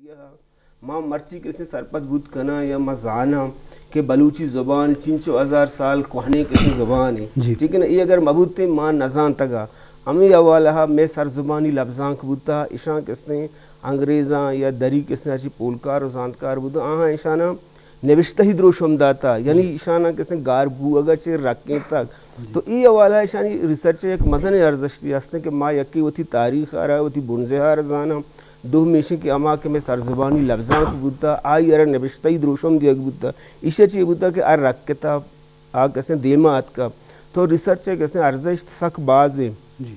ما مرچی کسے سرپد بوت کناں یا ما زاناں کہ بلوچی زبان چنچو ہزار سال کوہنیں کسے زبانے۔ جی۔ ٹھیک ہے نا؟ اے اگر مہ بوتیں ما نہ زانتگا۔ ہمے حوالہ ء مئے سرزبانی لبزانک بوتا، اشاں کسے انگریزاں یا دری کسے ہرچی پولکار و زانتکار بوتا، آہاں اشاناں نوشتہی دروشم داتا، یعنی جی۔ اشاناں کسے گار بوگا چہ رکینتگ۔ جی۔ تو اے حوالہ ء اشانی ریسرچ ء یک مزنیں ارزشتے ہستیں کہ ما یکے وتی تاریخ ء را، وتی بنزہ ء را زاناں، دومی ایش کہ ہما کہ مئے سرزبانی لبزانک بوتا، آئی ء را نبشتہی دروشم دیگ بوتا۔ ایشی ء چی بوتا کہ ہر رکتہ آ کسیں دیما اتکا۔ تو ریسرچ ء کسیں ارزشت سک باز انت۔ جی۔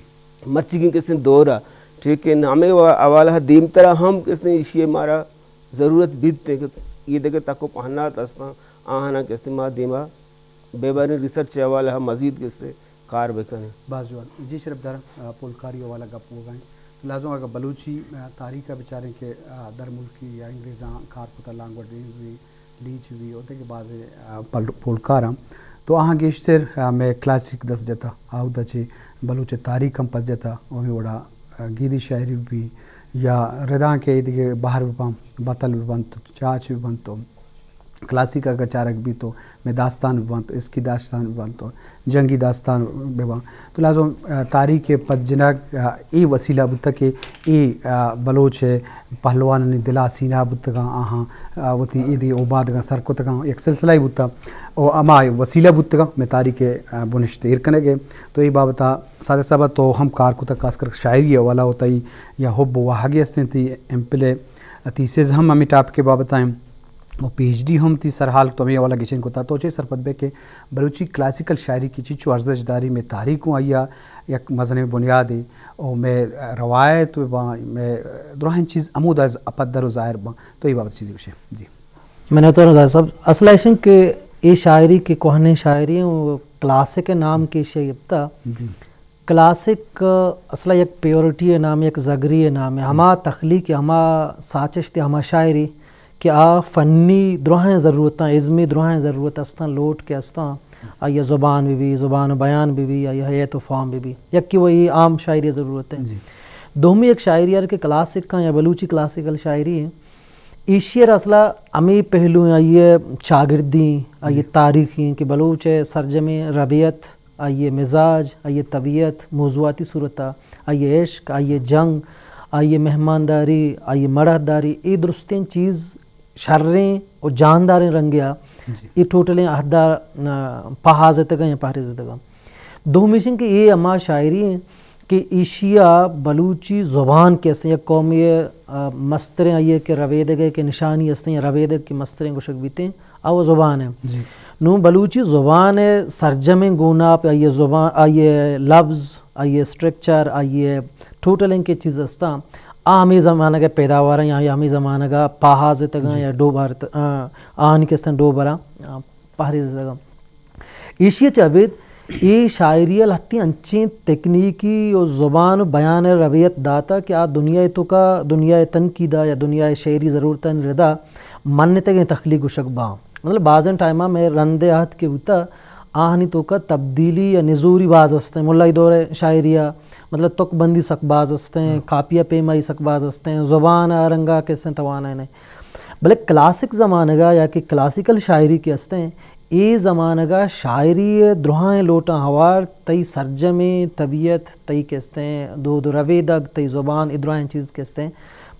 مرچیگیں کسیں دور ء، ٹھیک ہے، ہمے وا-، حوالہ ء دیمترا ہم کسیں ایشی ء مارا ضرورت بیت کہ اے دگہ تک و پہنات استاں، آہاناں کسیں ما دیما بہ باریں، ریسرچ ء حوالہ ء مزید کسیں کار بہ کنیں۔ باز جوان۔ جی شرپ دار، آ، پولکاری حوالہ گپ بوگا انت۔ تو لازم اگہ بلوچی، آ، تاریخ ء بچاریں کہ، آ، درملکی یا انگریزاں کار کتا، لانگویج ڈیکشنری، لیچ بی، اوتے کہ بازیں، آ، پل-، پولکاراں۔ تو آہاں گیشتر، آ، مئے کلاسک دست جتا، آودا چہ بلوچ تاریخ ہم پد جتا، و ہمے وڑا، آ، گیدی شاعری بی یا رداں کہ ایدگہ بہر بباں، بتل ببنت، چاچ ببنت، کلاسیک اگہ چارگ بیت تو مئے داستان بہ بنت، عشقی داستان بہ بنت، جنگی داستان بہ بنت۔ تو لازم، آ، تاریخ ء پد جنگ، آ، اے وسیلہ بوتگ کہ اے، آ، بلوچ ء پہلوانانی دل ء سینہ بوتگاں، آہاں، آ، وتی ایدی اوبادگاں سر کتگاں، یک سلسلہ ہی بوتگ۔ او ہما وسیلہ بوتگاں مئے تاریخ ء، آ، بنشت ایر کنگ ء۔ تو اے بابت ء صادق صاحب تو ہم کار کتگ، خاص کر شاعری ء حوالہ ء تئی یا حب و واہگے ہستیں تئی ایم فل ء تھیسز ہم ہمے ٹاپک ء بابت ء انت۔ و پی ایچ ڈی ہم تئی سرحال تو ہمے حوالہ گچین کتا، تو چے سرپد بے کہ بلوچی کلاسیکل شاعری کی چیچو ارزش داری، مئے تاریخ و آئیا یک مزنیں بنیادے، و مئے روایت و با مئے دراہیں چیز ہمودا ز-، پدر و ظاہر باں۔ تو اے بابت چیزے گوشے؟ جی۔ منتوار زاہد صاحب، اصل ایشن کہ اے شاعری کہ کوہنیں شاعری ہیں، وہ کلاسک نام کے شے گپتا۔ جی۔ کلاسک، آ، اصلا یک پیورٹی ء نام، یک زگری ء نام ء۔ ہما تخلیق، ہما ساچشت، ہما شاعری کہ آ فنی دراہیں ضرورتاں، ازمی دراہیں ضرورت استاں، لوٹ کہ استاں، آئی ء زبان بہ بی، زبان ء بیان بہ بی، آئی ء ہیئت و فارم بہ بی۔ یکی وہی عام شاعری ء ضرورت ہے۔ جی۔ دومی یک شاعری ار کہ کلاسک کاں یا بلوچی کلاسیکل شاعری ہیں، ایشی ء اصلا ہمے پہلو ہیں، آئی ء چاگردی، آئی ء جی۔ تاریخی ہیں کہ بلوچ ء سرجمیں ربیت، آئی ء مزاج، آئی ء طبیعت، موضوعاتی صورت ء، آئی ء عشق، آئی ء جنگ، آئی ء مہمانداری، آئی ء مڑاہداری، اے درستیں چیز شریں و جانداریں رنگے ء جی۔ اے ٹوٹلیں عہدہ، آ، پہازتگ ء یا پہریزتگ ء۔ دومیش انت کہ اے ہما شاعری انت کہ ایشی ء بلوچی زبان کہ است یک قومی ء، آ، مستریں آئی ء کہ ربیدگ ء کہ نشانی است یا ربیدگ کہ مستریں گوشگ بیتیں، او زبان ء۔ جی۔ نوں بلوچی زبان ء سرجمیں گوناپ، آئی ء زبان، آئی ء لبز، آئی ء اسٹرکچر، آئی ء ٹوٹل انکہ چیز استاں، آ ہمے زمانگ ء پیداوار آں یا ہمے زمانگ ء پاہازتگاں جی۔ یا ڈوبارت-، آ، آہانی کہ استاں ڈوبراں، آ، پہریزتگاں۔ ایشی ء چہ ابید اے شاعری ء لہتیں انچیں تکنیکی و زبان و بیان ء ربیت داتا کہ آ دنیا ء توکا، دنیا ء تنقید ء یا دنیا ء شعری ضرورتانی ردا منتگیں تخلیق گوشگ باں۔ مطلب بازیں ٹائما مئے رند ء عہد کہ بوتا، آہانی توکا تبدیلی یا نزوری باز استیں۔ ملائی دور ء شاعری ء مطلب تک بندی سک باز استیں، ہاں۔ کاپی ء پیمائی سک باز استیں، زبان ء رنگا کسیں توانا نہ۔ بلے کلاسک زمانگ ء یا کہ کلاسیکل شاعری کہ استیں، اے زمانگ ء شاعری ء دراہیں لوٹاں ہوار تئی سرجمیں طبیعت، تئی کہ استیں دود و ربیدگ، تئی زبان، اے دراہیں چیز کہ استیں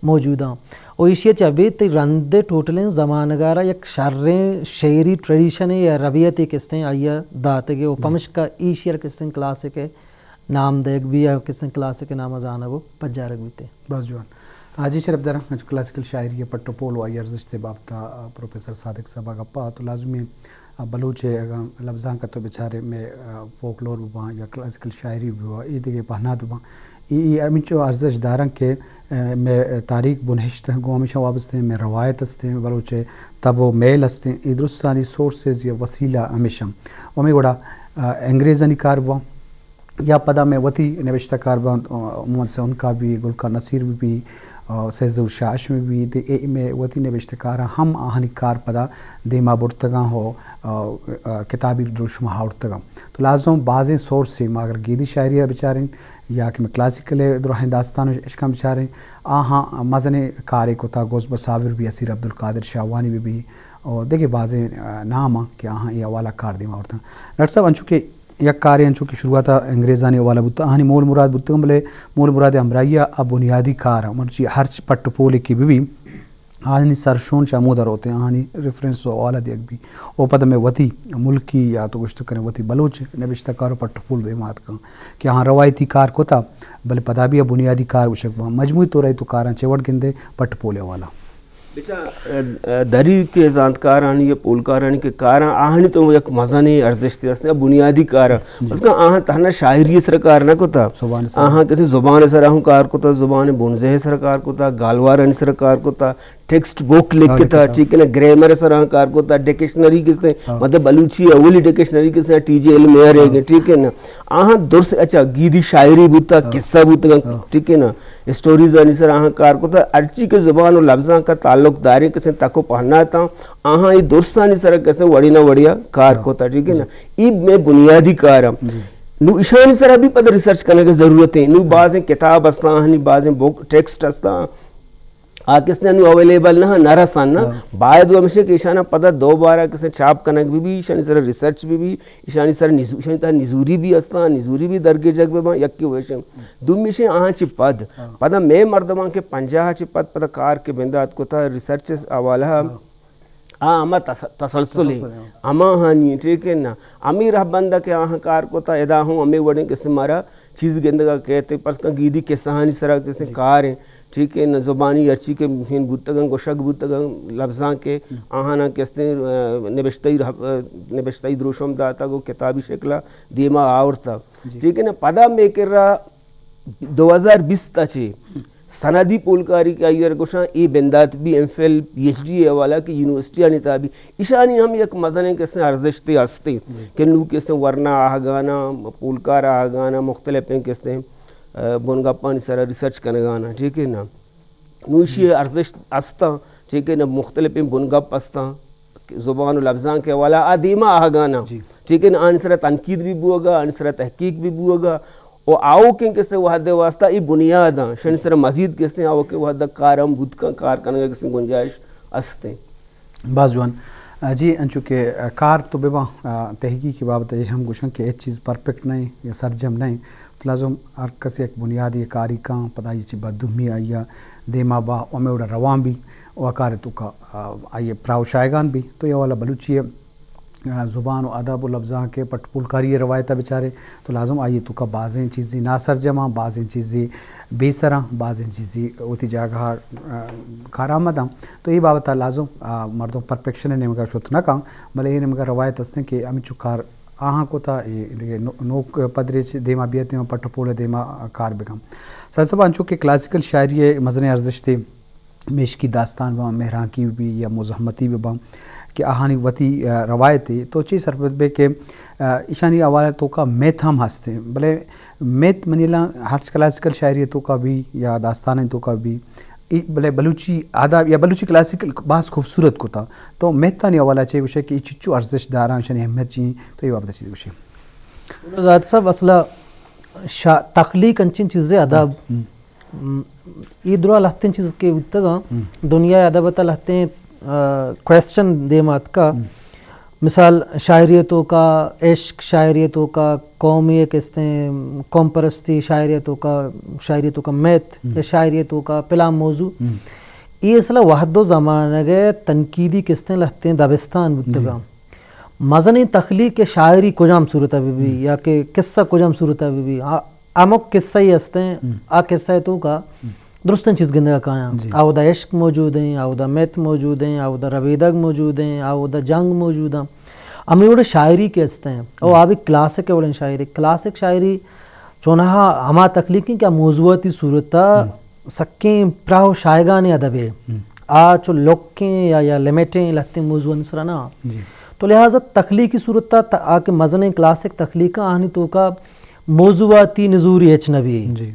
موجود آں۔ و ایشی ء چہ ابید تئی رند ء ٹوٹلیں زمانگ ء را یک شریں شعری ٹریڈیشنے یا ربیتے کہ استیں آئی ء داتگ ء و جی۔ پمشکا ایشی ء را کہ استیں کلاسک ء نام دئیگ بی یا کسیں کلاسک ء نام ء زانگ و پجارگ بیت۔ باز جوان۔ حاجی شرف دراں انچو کلاسیکل شاعری ء پٹ و پول و آئی ارزشت ء بابت ء پروفیسر صادق صاحب ء گپ ء تو لازمی ء بلوچ ء اگاں لبزانک ء تو بچارے مئے، ء، فوکلور بباں یا کلاسیکل شاعری بباں، اے دگہ پہنات بباں، اے، اے ہمینچو ارزشت داراں کہ، ء، مئے تاریخ بنہشت گوں ہمیشاں وابستہ ایں، مئے روایت است ایں، بلوچ ء تب و میل است ایں، اے درستانی سورسز یا وسیلہ ہمیشاں۔ و ہمے وڑا، ء، انگریزانی کار بباں، یا پدا مئے وتی نبشتہ کار بنت، ء، محمد حسین عنقا بی، گل خان نصیر بی، ء، سید ظہور شاہ ہاشمی بی، دے اے مئے وتی نبشتہ کاراں ہم آہانی کار پدا دیما برتگاں ہو، ء، ء، کتابی دروشم آورتگاں۔ تو لازم بازیں سورسے ما اگر گیدی شاعری ء بچاریں، یا کہ مئے کلاسیکل ءِ دراہیں داستان اشکاں بچاریں، آہاں مزنیں کارے کتا، گوز بساور بی، اسیر عبدالقادر شاہوانی بہ بی، اور دگہ بازیں، آ، نام آں کہ آہاں اے حوالہ کار دیما آورتاں۔ ڈاکٹر صاحب، انچو کہ یک کارے انچو کہ شروعات ءَ انگریزانی حوالہ بوتا، آہانی مول مراد بوتگاں، بلے مول مراد ہمراہی ءَ آ بنیادی کار آں، مرچی ہرچ پٹ و پولے کہ بہ بی، آہانی سرشون چہ ہمودا روت، آہانی ریفرنس و حوالہ دیگ بی۔ او پدا مئے وتی ملکی یا تو گوشت کنے وتی بلوچ نبشتہ کار و پٹ و پول دیما اتکاں کہ آہاں روایتی کار کتا، بلے پدا بھی آ بنیادی کار گوشگ باں۔ مجموعی طور ءَ تو کاراں چے وڑ گندے پٹ و پول ءِ حوالہ؟ بچا، ا، ا، دری کہ زانتکارانی یا پولکارانی کہ کاراں، آہانی تو یک مزنیں ارزشتے است، بنیادی کاراں۔ جی۔ بس کہ آہاں تہنا شاعری سر کار نہ کتا۔ زبان سر۔ آہاں کسی زبان سر ہم کار کتا، زبان بنزہ سر کار کتا، گالوارانی سر کار کتا، ٹیکسٹ بک لکھتا، لکھتا۔ ٹھیک ہے نا، گرامر سر ہم کار کتا، ڈکشنری کسے، ہاں۔ مطلب بلوچی اولی ڈکشنری کسے، ٹی جے ایل میئر ہے، ہاں۔ ٹھیک ہے نا۔ آہاں درس، اچھا، گیدی شاعری بوتا، ہاں۔ قصہ بوتا، ہاں۔ ٹھیک ہے نا۔ اسٹوریز آنی سر آہاں کار کتا، ہرچی کہ زبان و لفظاں کا تعلق داریں کسے تک و پہناتاں، آہاں اے درستانی سر کسے وڑی نہ وڑیا کار ہاں۔ کتا، ٹھیک ہے نا۔ جی۔ اے مئے بنیادی کار ہم۔ جی۔ نو ایشانی سر بھی پد ریسرچ کرنے کی ضرورت ہے۔ نو بازیں کتاب استاں، آہانی بازیں بک ٹیکسٹ استاں۔ آ کسے نو اویلیبل نہ، نہ رسن نہ۔ ہاں۔ باید و ہمیشہ کہ ایشانا پدا دوبارہ کسے چاپ کنگ بہ بی، ایشانی سر ریسرچ بہ بی، ایشانی سر نزو-، ایشانی تہا نزوری بھی استاں، نزوری بھی درگیجگ بہ باں، یکی ویشن۔ دومی شے آہاں چی پد، ہاں۔ پدا مئے مردماں کہ پنجاہ چی پد پدا کار کہ بندات کتا ریسرچ حوالہ، ہاں۔ آ ہما تس-، تسلسل ہیں۔ تسلسل ہیں۔ ہما ہانی، ٹھیک ہے نا۔ ہمیں رہ بندہ کہ آہاں کار کتا، ادا ہوں ہمیں وڑیں کسے مارا چیز گندگا کہتے، پس کن گیدی قصہانی سرا کسے جی۔ کار ہیں، ٹھیک ہے نا، زبانی ہرچی کہ ہن بوتگن، گوشگ بوتگن، لفظاں کہ ہم۔ آہانا کسے، آ، نبشتہی رہ-، آ، نبشتہی دروشم داتا گو کتابی شکلا دیما آورتا۔ جی۔ ٹھیک ہے نا، پدا مئے کرا دو ہزار بیست ء چہ سندی پولکاری کہ آئی ء گوشاں، اے بندات بھی M Phil, P H D ء حوالہ کہ یونیورسٹی آنی تہا بھی ایشانی ہم یک مزنیں کسیں ارزشتے ہستے جی۔ کہ نوں کسیں ورنا آہگانا، پولکار آہگانا، مختلفیں کسیں، آ، بنگپانی سرا ریسرچ کنگانا، ٹھیک ہے نا؟ نوں ایشی ارزشت استاں، ٹھیک ہے نا، مختلفیں بنگپ استاں، زبان و لبزانک ء حوالہ آ دیما آہگانا، جی۔ ٹھیک ہے نا، آنی سرا تنقید بھی بوگا، آنی سرا تحقیق بھی بوگا، و آؤکیں کسے وہد ء واسطہ اے بنیاد آں، شانی سرا مزید کسے آؤکیں وہد ء کار ہم بوت کن، کار کنگ ء کسے گنجائش استیں۔ باز جوان۔ آ، جی، انچو کہ، آ، کار تو بہ باں، آ، تحقیقی بابت ء اے ہم گوشاں کہ ہچ چیز پرفیکٹ نہ ایں یا سرجم نہ ایں، تو لازم ہر کس یک بنیادی کاری کاں، پدا آئی چی بعد دومی آئی ء دیما با، و ہمے وڑا روان بی، و کار توکا، آ، آئی پراہ و شایگان بی۔ تو اے حوالہ بلوچی ء، آ، زبان و ادب و لبزانک ء پٹ پولکاری ء روایت ء بچارے، تو لازم آئی توکا بازیں چیزی ناسرجم آں، بازیں چیزی بے سر آں، بازیں چیزی وتی جاگہ ء، آ، کارآمد آں۔ تو اے بابت ء لازم، آ، مردم پرفیکشن ء نیمگ ء شت نہ کن، بلے اے نیمگ ء روایت استیں کہ ہمینچو کار آہاں کتا، اے دگہ نو-، نوک پدریچ دیما بیت، دیما پٹ و پول دیما کار بکن۔ سر صاحب، انچو کہ کلاسیکل شاعری ء مزنیں ارزشتے میشکی داستان باں، مہرانکی بہ بی یا مزاحمتی بہ باں کہ آہانی وتی، آ، روایتے، تو چے سرپد بے کہ، آ، ایشانی حوالہ توکا میت ہم ہستیں، بلے میت منی لا ہرچ کلاسیکل شاعری توکا بھی یا داستان توکا بھی، ای بلے بلوچی ادب یا بلوچی کلاسیکل باز خوبصورت کتا۔ تو میتانی حوالہ چے گوشے کہ ای چچو ارزش داراں، ایشانی اہمیت چی، تو ای بابت چیز گوشے۔ زاہد صاحب، اصلا شا-، تخلیق انچیں چیزے ادب، ہم۔ م، ای درا لہتیں چیز کہ بوتگاں، ہم۔ دنیا ادب تا لہتیں، آ، کوئسچن دیم آتکا۔ ہم۔ مثال، شاعری توکا عشق، شاعری توکا قومی ایک استیں، قوم پرستی، شاعری توکا، شاعری توکا میت، ہم۔ یا شاعری توکا پلان موضوع۔ ہم۔ ای اصلا وحد و زمانگ تنقیدی کستیں لہتیں دبستان بوتگاں۔ جی۔ مزنیں تخلیق کہ شاعری کجام صورت ء بہ بی، ہم۔ یا کہ قصہ کجام صورت ء بہ بی، آ، ہمک قصہ ہی ہستیں، ہم۔ آ قصہ ء توکا ہم۔ درستیں چیز گندگا کایاں۔ جی۔ آ اودا عشق موجود ہیں، آ اودا میت موجود ہیں، آ اودا ربیدگ موجود ہیں، آ اودا جنگ موجود ہیں۔ ہمیں وڑے شاعری کہ ہستیں، او ہم۔ آ بھی کلاسک ء وڑیں شاعری۔ کلاسک شاعری چونہا ہما تخلیقی کہ آ موضوعاتی صورت ء ہم۔ سکیں پراہ و شایگانیں ادبے۔ ہم۔ آ چو لکیں یا، یا لمٹیں لہتیں موضوعانی سرا نہ۔ جی۔ تو لہذا تخلیقی صورت ء ت-، آ کہ مزنیں کلاسک تخلیق آنی توکا موضوعاتی نزوری ہچ نہ بی۔ جی۔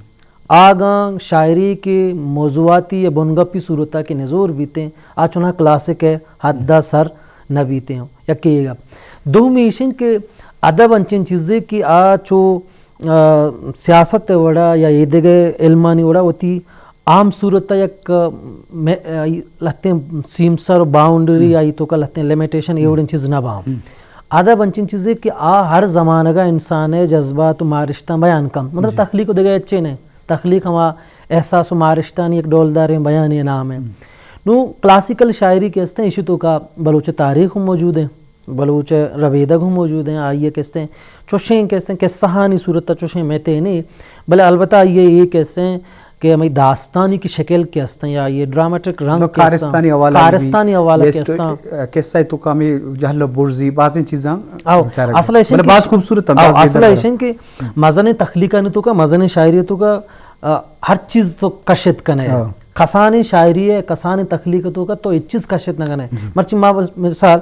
آگاں شاعری کہ موضوعاتی یا بنگپی صورت ء کہ نزور بیتیں، آ چونہا کلاسک ء حد ء سر نہ بیتیں۔ یکے اے گپ۔ دومی ایش انت کہ ادب انچیں چیزے کہ آ چو آ، سیاست ءِ وڑا یا ایدگہ علمانی وڑا وتی عام صورت ءَ یک، آ، مے-، آ، لہتیں سیمسر و باؤنڈری، آئی توکا لہتیں لمیٹیشن، اے وڑیں چیز نہ باں۔ ادب انچیں چیزے کہ آ ہر زمانگ ءَ انسان ءِ جذبات و مارشتاں بیان کن۔ مطلب، تخلیق و دگہ ہچے نہ۔ تخلیق ہما احساس و مارشتانی یک ڈولداریں بیانے ءِ نام ءَ۔ نوں کلاسیکل شاعری کہ استیں، ایشی توکا بلوچ ءِ تاریخ ہم موجود ایں، بلوچ ءِ ربیدگ ہم موجود ایں، آئی ءِ کہ استیں چوشیں کہ استیں قصہانی صورت ءَ چوشیں متینے، بلے البتہ آئی ءِ اے کہ استیں کہ ہمے داستانی کہ شکل کہ استیں یا آئی ءِ ڈراماٹک رنگ کہ استاں، کارستانی حوالہ کہ استاں۔ قصہ ءِ توکا ہمے جہل و برزی بازیں چیزاں، اصل ایشیں کہ مزنیں تخلیقانی توکا، مزنیں شاعری توکا آ، ہر چیز تو کشت کنے۔ کسانیں شاعری ءِ، کسانیں تخلیق ءِ توکا تو ہچ چیز کشت نہ کنے۔ مرچی ما بس مثال،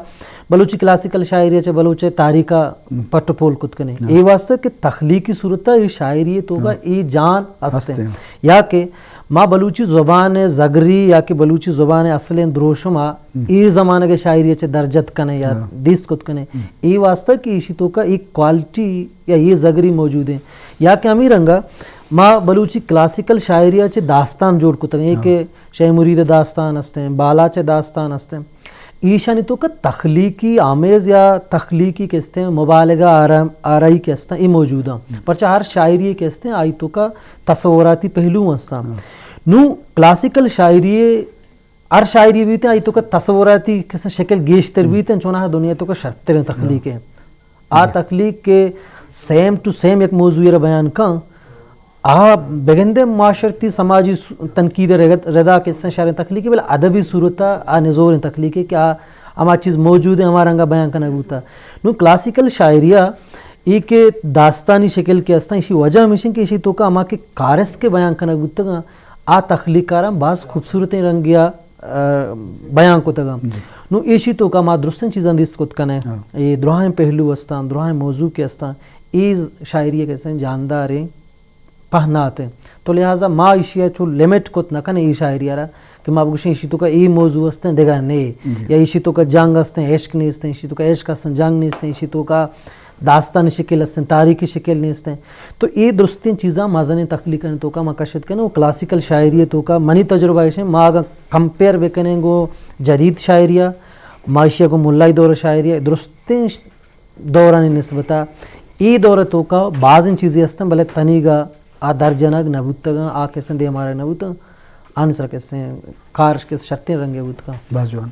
بلوچی کلاسیکل شاعری ءَ چہ بلوچ ءِ تاریخ ءَ پٹ و پول کت کنے۔ اے واسطہ کہ تخلیقی صورت ءَ اے شاعری ءِ توکا اے جان است ایں۔ یا کہ ما بلوچی زبان ءِ زگری یا کہ بلوچی زبان ءِ اصلیں دروشم ءَ اے زمانگ ءِ شاعری ءَ چہ درجت کنے یا دیست کت کنے۔ اے واسطہ کہ ایشی توکا اے کوالٹی یا اے زگری موجود ایں۔ یا کہ ہمے رنگ ءَ ما بلوچی کلاسیکل شاعری ءَ چہ داستان جوڑ کتگ ایں، اے کہ شے مرید ءِ داستان استیں، بالاچ ءِ داستان استیں، ایشانی توکا تخلیقی آمیز یا تخلیقی کہ استیں مبالغہ آرا-، آرائی کہ استیں، اے موجود ایں۔ پرچہ ہر شاعری کہ استیں، آئی توکا تصوراتی پہلو استاں۔ نوں کلاسیکل شاعری ہر شاعری بیت، آئی توکا تصوراتی کسے شکل گیشتر بیت، چوناہا دنیا توکا شرتریں تخلیق ایں۔ آ تخلیق کہ سیم ٹو سیم یک موضوع ءَ را بیان کن، آ بگندے معاشرتی سماجی س-، تنقید ءِ رگت-، ردا کہ استیں شریں تخلیقے، بلے ادبی صورت ءَ آ نزوریں تخلیقے کہ آ ہما چیز موجود ایں، ہما رنگ ءَ بیان کنگ بوتا۔ نوں کلاسیکل شاعری ءَ اے کہ داستانی شکل کہ استاں، ایشی وجہ ہمیش ایں کہ ایشی توکا ہما کہ کارست کہ بیان کنگ بوتگاں، آ تخلیق کاراں باز خوبصورتیں رنگے ءَ، آ، بیان کتگاں۔ نوں ایشی توکا ما درستیں چیزاں دیست کت کنیں۔ اے دراہیں پہلو استاں، دراہیں موضوع کہ استاں، اے ز-، شاعری ءِ کہ استیں جانداریں پہنات ایں۔ تو لہذا ما ایشی ءَ چو لمٹ کت نہ کنیں اے شاعری ءَ را کہ ما بگوشیں ایشی توکا اے موضوع استیں، دگہ نے، یا ایشی توکا جنگ استیں، عشق نیستیں، ایشی توکا عشق استیں، جنگ نیستیں، ایشی توکا داستانی شکل استیں، تاریخی شکل نیستیں۔ تو اے درستیں چیزاں مزنیں تخلیقانی توکا ما کشت کنیں۔ و کلاسیکل شاعری ءِ توکا منی تجربہ ایش ایں، ما اگاں کمپیئر بکنیں گوں جدید شاعری ءَ، ما ایشی ءَ گوں ملائی دور ءِ شاعری ءَ، درستیں ش-، دورانی نسبت ءَ اے دور ءِ توکا بازیں چیزے استاں، بلے تنیگا آ در جنگ نہ بوتگاں، آ کسیں دیم آرگ نہ بوتگاں، آنی سر کسیں کارش کس شرتیں رنگے بوتگاں۔ باز جوان۔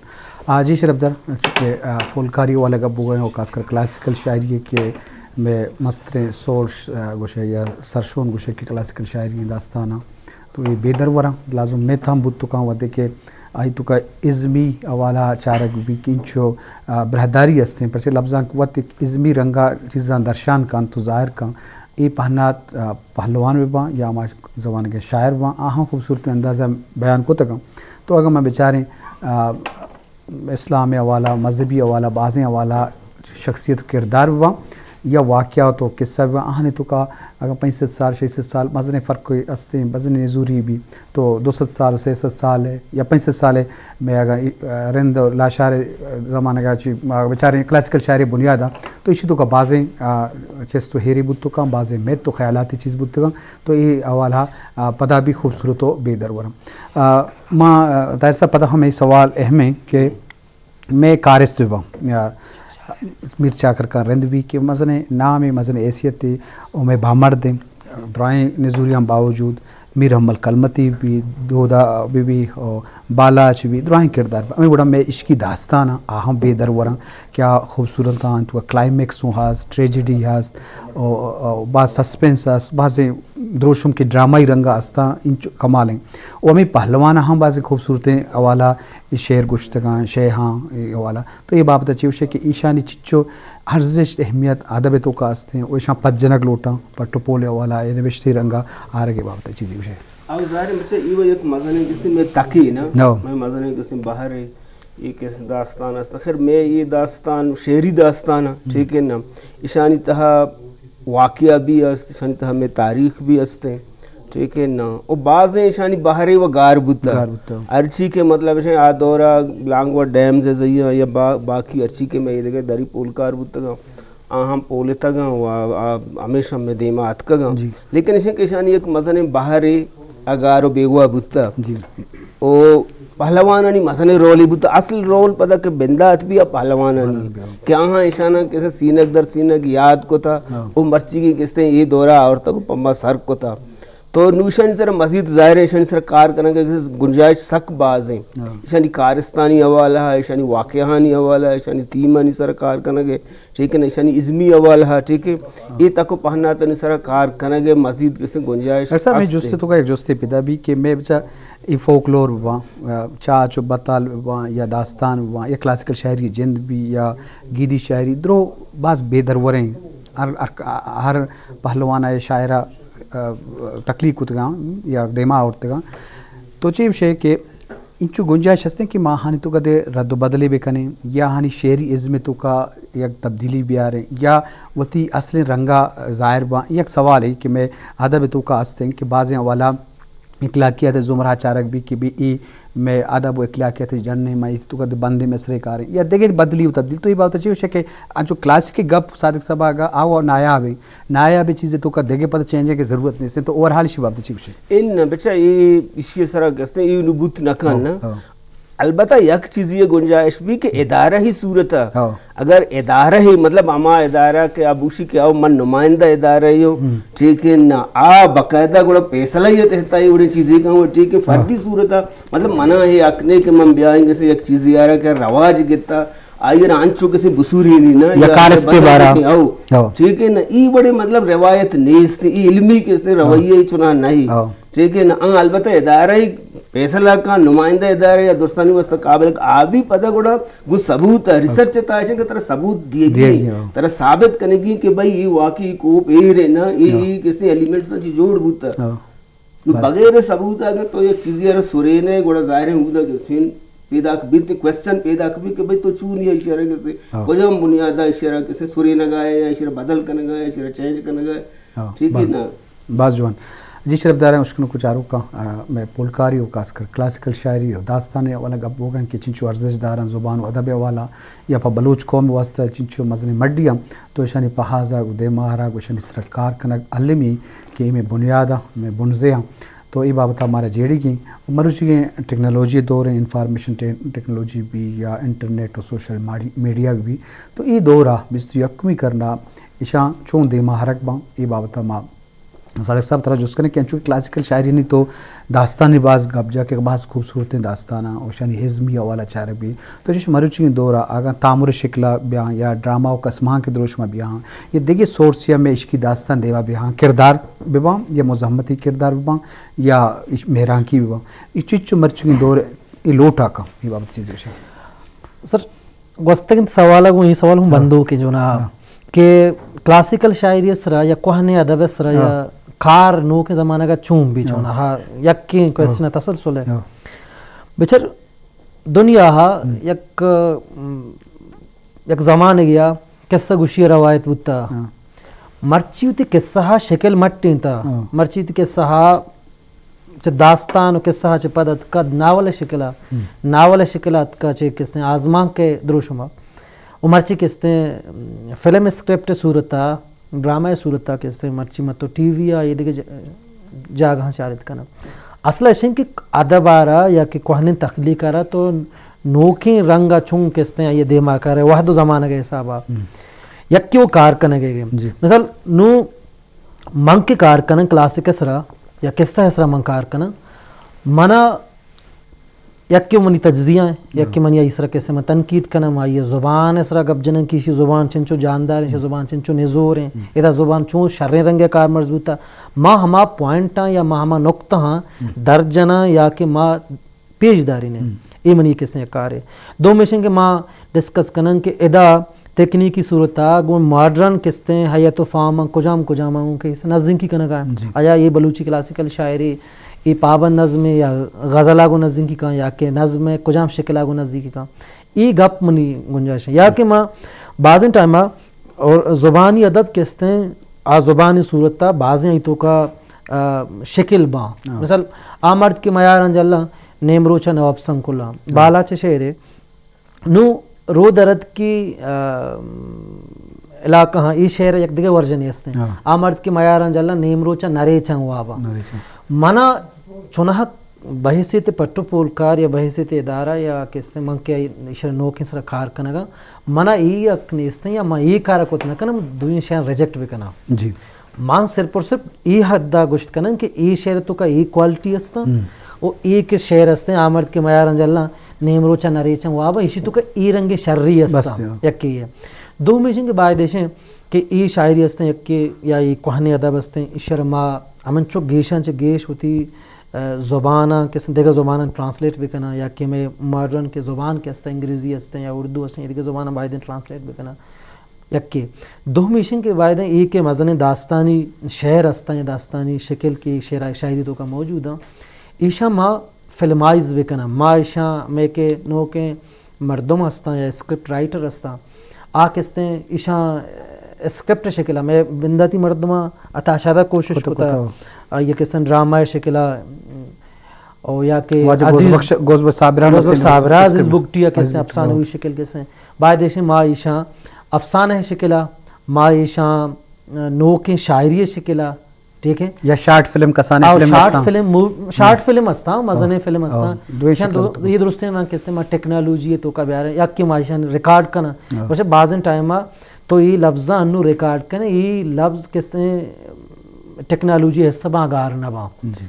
آ، جی شرفدار، چونکہ، آ، فولکاری والا گپ بوگا ایں و خاص کر کلاسیکل شاعری ءِ کہ مئے مستریں سورس، آ، گوشے یا سرشون گوشے کہ کلاسیکل شاعری داستاناں تو اے بے درور ایں، لازم میتھ ہم بوت کنت وھدے کہ آئی توکا ازمی حوالہ چارگ بی کہ انچو، آ، براہداری استیں، پرچہ لبزانک وت یک ازمی رنگا چیزاں درشان کنت و ظاہر کنت۔ اے پہنات، آ، پہلوان بہ باں یا ہما زمانگ ءِ شاعر باں، آہاں خوبصورتیں انداز ءَ بیان کتگ انت۔ تو اگاں ما بچاریں، آ، اسلام ءِ حوالہ، مذہبی حوالہ، بازیں حوالہ، شخصیت و کردار بہ باں یا واقعات و قصہ بہ باں، آہانی توکا اگاں پنچ سد سال، شش سد سال مزنیں فرق استیں، مزنیں نزوری بی، تو دو سد سال و سئے سد سال ءَ یا پنچ سد سال ءَ مئے اگاں ای-، رند و لاشار ءِ زمانگ ءَ چی ما بچاریں کلاسیکل شاعری بنیاد ءَ، تو ایشی توکا بازیں، آ، چست و ہیرے بوت کنت، بازیں میتھ و خیالاتی چیز بوت کنت، تو اے حوالہ، آ، پدا بی خوبصورت و بے درور انت۔ آ، ما، آ، طاہر صاحب، پدا ہمے سوال اہم ایں کہ مئے کارست بہ باں، یا میر چاکر خان رند بی کہ مزنیں نامے، مزنیں حیثیتے و مئے بامرد ایں، دراہیں نزوریاں باوجود میر حمل کلمتی بی، دودا بہ بی، و بالاچ بی، دراہیں کردار بہ، ہمے وڑا مئے عشقی داستان آں، آ ہم بے درور آں کہ آ خوبصورت آں، تو کلائمیکس ہوں ہست، ٹریجڈی ہست، و، و باز سسپنس ہست، بازیں دروشم کہ ڈرامائی رنگا ہستاں، انچو کمال ایں۔ و ہمے پہلواناں ہم بازیں خوبصورتیں حوالہ، اے شعر گوشتگاں، شے ہاں، اے حوالہ۔ تو اے بابت ءَ چے گوشے کہ ایشانی چچو ارزشت، اہمیت ادب ءِ توکا استیں و ایشاں پد جنگ لوٹاں، پٹ و پول ءِ حوالہ ءَ نبشتہ رنگا آرگ ءِ بابت ءَ چیزے گوشے؟ او ظاہر ایں بچہ، اے و یک مزنیں کسے مئے تکے نا، مئے مزنیں کسے بہرے، اے کسے داستان است۔ آخر مئے اے داستان شعری داستان، ٹھیک ہے نا، ایشانی تہا واقعہ بھی است، ایشانی تہا مئے تاریخ بھی است۔ ٹھیک ہے نا؟ او بازیں ایشانی بہرے و گار بوتا۔ گار بوتا۔ ہرچی کہ مطلب ایشاں آ دورا لانگوا ڈیمز ءِ ذریعہ یا با-، باقی ہرچی کہ مئے دگہ دری پولکار بوتگاں۔ آہاں پولتگاں و آ ہمیشہ مئے دیما اتکگاں۔ جی۔ لیکن ایشیں کہ ایشانی یک مزنیں بہرے اگار و بیگواہ بوتہ۔ جی۔ و پہلوانانی مزنیں رولے بوتہ۔ اصل رول پدا کہ بندات بی آ پہلوانانی بی، ہاں۔ کہ آہاں ایشاناں کسے سینگ در سینگ یاد کتہ، ہاں۔ و مرچیگیں کسے اے دورا آورتگ و پما سر کتہ۔ تو نوں ایشانی سرا مزید ظاہر ہے، ایشانی سرا کار کنگ ء گنجائش سک باز ہیں۔ ہاں۔ ایشانی کارستانی حوالہ ء، ایشانی واقعہانی حوالہ ء، ایشانی تھیمانی سرا کار کنگ ء، ٹھیک ہے نا، ایشانی ازمی حوالہ ء، ٹھیک ہے۔ ہاں۔ اے تک و پہناتانی سرا کار کنگ ء مزید کسے گنجائش ڈاکٹر صاحب، میں است جستے ہیں۔ تو کا یک جستے پیدا بھی کہ میں بچا اے فوکلور بباں، چاچ و بتال بباں، یا داستان بباں، یا کلاسیکل شاعری جند بھی، یا گیدی شاعری، درو باز بے دروریں۔ ہر، ہر، ہر پہلوان ء شاعرہ آ، تخلیق کتگاں یا دیما آورتگاں۔ تو چے گوشے کہ انچو گنجائش ہستیں کہ ما آہانی توکا دے رد و بدلے بکنیں یا آہانی شعری ازم توکا یک تبدیلی بیاریں یا وتی اصلیں رنگا ظاہر باں؟ یک سوالے کہ مئے ادب توکا ہستیں کہ بازیں حوالہ اخلاقیات زمرہ چارگ بی کہ بی اے مئے ادب و اخلاقیات جننے، ما ایشی توکا دے بندیں مصرعے کاریں یا دگہ بدلی و تبدیل۔ تو اے بابت چے گوشے کہ انچو کلاسیکی گپ صادق صاحب آگا آ و نایاب ہیں، نایاب چیزے توکا دگہ پدا چینجنگ کی ضرورت نیست، تو اوورہال ایشی بابت چے گوشے؟ ان بچا اے ایشی سرا گستے اے نو بوت نہ کن ہاں، نا۔ ہاں۔ البتہ یک چیزی گنجائش بھی کہ ادارہ ہی صورت ہے۔ ہاں۔ اگر ادارہ ہی، مطلب، ہما ادارہ کہ آ بوشی کہ آؤ من نمائندہ ادارہ ہی ہوں، ہم۔ ٹھیک ہے نا، آ باقاعدہ گڑا فیصلہ یہ تحت آئی اڑے چیزیں کہ ہوں، ٹھیک ہے، فردی ہاں۔ صورت ہے، مطلب، منا ہے حق نہیں کہ من بیائیں کسے یک چیزی آرا کہ رواج گتا، آئی را انچو کسے بسوری نہیں نا، یا یا کارستے بارا۔ ہو۔ ہاں۔ ٹھیک ہے نا، ای بڑے، مطلب، روایت نیست، ای علمی کسے رویہ ہاں۔ چنا نہیں۔ ہاں۔ ٹھیک ہے نا، آ البتہ ادارہ ہی فیصلہ کا نمائندہ ادارہ یا درستانی واسطہ قابل کا آ بھی پدا گڑا گو ثبوت ہے، ریسرچ تا ایشن کہ ترا ثبوت دیے دیے گی، گی، ہاں۔ ترا ثابت کرنے کی کہ بھائی یہ واقعی کوپ ایر ہے نا، یہ، ہاں۔ یہ کسے ایلیمنٹس چی جوڑ بوتا۔ ہاں۔ نو بلے۔ بغیر ثبوت اگر تو یک چیزی ارا سرینے گڑا ظاہر ہے اودا کہ سن پیدا بیت، کوسچن پیدا بھی کہ بھائی تو چون یہ اشارہ کسے، ہاں۔ کجام بنیاد ہے اشارہ کسے سرینگا ہے یا اشارہ بدل کنگا ہے، اشارہ چینج کنگا ہے۔ ہاں، ٹھیک ہے بلے۔ نا؟ باز جوان۔ جی شرف داریں اشکنوک و چاروکاں، آ، مئے پولکاری و خاص کر کلاسیکل شاعری و داستان ء حوالہ گپ بوگاں کہ چنچو ارزش داراں زبان و ادب ء حوالہ یا پہ بلوچ قوم ء واسطہ چنچو مزنیں مڈی آں، تو اشانی پہازگ و دیما آرگ و اشانی سرا کار کنگ المی کہ اے مئے بنیاد آں، مئے بنزے آں۔ تو اے بابت ء مارا جیڑیگیں و مروچیگیں ٹیکنالوجی ء دور ء، انفارمیشن ٹے-، ٹیکنالوجی بی یا انٹرنیٹ و سوشل ماڈی-، میڈیا بی، تو اے دور ء بیست و یکمی کرن ء اشاں چون دیما آرگ باں، اے بابت ء ما صادق صاحب ترا جست کنیں کہ انچو کہ کلاسیکل شاعری نی تو داستانی باز گپ جا کہ باز خوبصورتیں داستاناں و اشانی ازمی حوالہ چارگ بی۔ تو چش مروچی دور ء اگاں تامر شکل ء بیاں یا ڈرامہ و کسمانک دروشم ء بیاں یا دگہ سورس یا مئے عشقی داستان دیما بیاں، کردار بباں یا مزاحمتی کردار بباں یا اش-، مہرانکی بباں، اے چچو مرچگیں دور ء اے لوٹا کن، اے بابت چیزے گوشے؟ سر، گوستگیں سوال ء گوں اے سوال ہم ہاں۔ بندوکیں جو نا ہاں۔ کہ کلاسیکل شاعری ء سرا یا کوہنیں ادب ء سرا یا ہاں۔ کار نوکیں زمانگ ء چون بی چون ہاں۔ ہا یکیں کوسچن ء ہاں۔ تسلسل ہے۔ ہاں۔ بچر دنیا ہا ہم۔ یک، م، یک زمانگے ء قصہ گوشی ء روایت بوتا۔ ہاں۔ مرچی وتی قصہ ء شکل مٹینتا۔ ہاں۔ مرچی وتی قصہ ء چہ داستان و قصہ ء چہ پد اتکا ناول ء شکل ء، ہم۔ ناول ء شکل ء اتکا چہ کستیں آزمانک ء دروشم ء۔ و مرچی کستیں، م، فلم اسکرپٹ ء صورت ء، ڈرامہ ء صورت ء کستیں مرچی متو ٹی وی ء اے دگہ ج-، جاگہاں چارت کناں۔ اصل ء اشیں کہ ادب ء را یا کہ کوہنیں تخلیق ء را تو نوکیں رنگ ء چون کستیں آئی ء دیما کارے وہد و زمانگ ء حساب ء۔ ہم۔ یکے و کار کنگ ء۔ جی۔ مثال نوں من کہ کار کناں کلاسک ء سرا یا قصہ ء سرا من کار کناں، منا یکے و منی تجزیہ ہیں، ہاں۔ یکے منی آئی سرا کسے من تنقید کناں، ما آئی زبان ء سرا گپ جناں کہ ایشی زبان چنچو جاندار ہیں، ایشی ہم۔ زبان چنچو نزور ہیں، ہم۔ ادا زبان چون شریں رنگ ء کارمرز بوتا۔ ما ہما پوائنٹ آں یا ما ہما نقطہ آں ہم۔ در جناں یا کہ ما پیش دارین۔ ہم۔ اے منی کسے کارے۔ دومیشن کہ ما ڈسکس کنن کہ ادا تکنیکی صورت ء گوں ماڈرن کستیں ہیئت و فارم ء کجام کجام ء گوں کہ نزدیکی کنگ ء۔ جی۔ آیا اے بلوچی کلاسیکل شاعری، اے پابند نظم ء یا غزل ء گوں نزدیکی کن یا کہ نظم ء کجام شکل ء گوں نزدیکی کن؟ اے گپ منی گنجائش ہے۔ یا کہ ما بازیں ٹائم ء اور زبانی ادب کستیں آ زبانی صورت ء بازیں ای توکا، آ، شکل باں۔ ہاں۔ مثال آ مرد کہ میاراں جلاں، نیمروچ ء نواب سنگ کلاں۔ ہاں۔ بالاچ ء شعرے، نوں رود ء رد کہ، آ، علاقہ ہاں، اے شعر یک دگہ ورژنے استیں۔ ہاں۔ آ مرد کہ میاراں جلاں، نیم روچاں نریچاں واباں۔ نریچاں۔ منا چوناہا بحیثیت پٹ و پولکار یا بحیثیت ادارہ یا کسے من کہ ایشرا نوکیں سرا کار کنگا، منا اے حق نیستیں یا من اے کار کت نہ کناں، دوئیں شیاں ریجیکٹ بکناں۔ جی۔ من صرف اور صرف اے حدا گوشت کناں کہ اے شعر توکا اے کوالٹی استاں، ہم۔ و اے کہ شعر استیں، آ مرد کہ میاراں جلاں، نیم روچاں نریچاں واباں، ایشی توکا اے رنگ شری بس استاں، یار۔ یکے اے۔ دومی ایشیں کہ باید ایشیں کہ اے شاعری استیں، یکے یا اے کوہنیں ادب استیں، ایشرا ما ہمنچو گیشاں چہ گیش وتی، ء، زباناں، کسیں دگہ زباناں ٹرانسلیٹ بکناں، یا کہ مئے ماڈرن کہ زبان کہ استیں، انگریزی استیں یا اردو استیں، اے دگہ زباناں بایدیں ٹرانسلیٹ بکناں۔ یکے۔ دومی ایشیں کہ بایدیں اے کہ مزنیں داستانی شعر استاں یا داستانی شکل کہ شعر، شاعری توکا موجود آں، ایشاں ما فلمائز بکناں۔ ما ایشاں، مئے کہ نوکیں مردم استاں یا اسکرپٹ رائٹر استاں، آ کستیں ایشاں اسکرپٹ شکلا، مئے بنداتی مردماں عطا شاد ء کوشش کتا، کتا، کتا۔ آئی ء کستیں ڈرامہ شکلا، او یا کہ واجہ عزیز، گوز بخش، گوز بخش صابران گوز بخش وتی صابران، عزیز بگٹی ء کستیں عزیز بگٹی، افسانوی ہاں۔ شکل کستیں۔ باید ایشیں ما ایشاں افسانہ شکلا، ما ایشاں نوکیں شاعری شکلا، ٹھیک ہے؟ یا شارٹ فلم، کسانیں آؤ، فلم شارٹ استاں۔ فلم، مو-، شارٹ ہاں۔ فلم استاں، مزنیں ہاں۔ فلم استاں۔ ہاں۔ دوئیں ایشاں شکل دو-، اتکگ۔ یہ درستیں نا کستے ما ٹیکنالوجی توکا بیارے، یا کہ ما ایشاں ریکارڈ کناں۔ ہاں۔ وشے بازیں ٹائم آ تو یہ لفظاں انو ریکارڈ کنے، یہ لفظ کستے ٹیکنالوجی حصہ باں گار نہ باں۔ جی۔